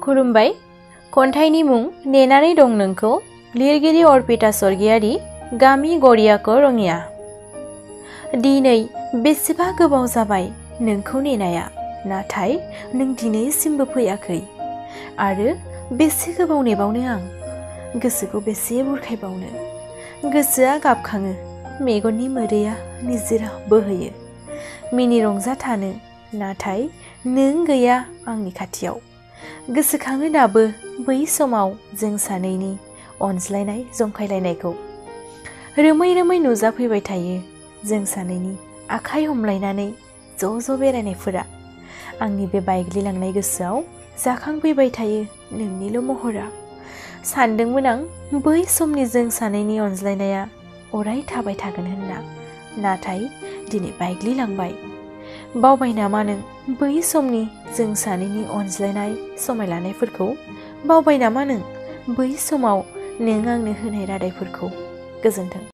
खुलुमबाय। खन्थाइनि मुं नेनानै दं नोंखौ, लिरगिरि अर्पिता स्वर्गियारि, गामि गड़ियाको रङिया। दिनै बेसेबा गोबाव जाबाय नोंखौ नेनाया, नाथाय नों दिनैसिमबो फैयाखै। आरो बेसे गोबाव नेबावनो आं, गोसोखौ बेसे बुरखायबावनो। गोसोआ गाबखाङो, मेगननि मोदैया निजोरा बोहैयो। मिनि रंजाथानो, नाथाय नों गैया आंनि खाथियाव। गोसोखाङो दाबो बै समाव जों सानैनि अनज्लायनाय जंखायलायनायखौ। रोमै रोमै नुजाफैबाय थायो जों सानैनि आखाइ हमलायनानै ज' बेरायनायफोरा। आंनि बे बायग्लिलांनाय गोसोआव जाखांफैबाय थायो नोंनिल' महरा। सानदोंमोन आं बै समनि जों सानैनि अनज्लायनाया अराय थाबाय थागोन होनना, नाथाय दिनै बायग्लिलांबाय। बावबाय नामा नों बै समनि जों सानैनि अनज्लायनाय समायलानायफोरखौ? बावबाय नामा नों बै समाव नों आंनो होनाय रादायफोरखौ? गोजोन्थों।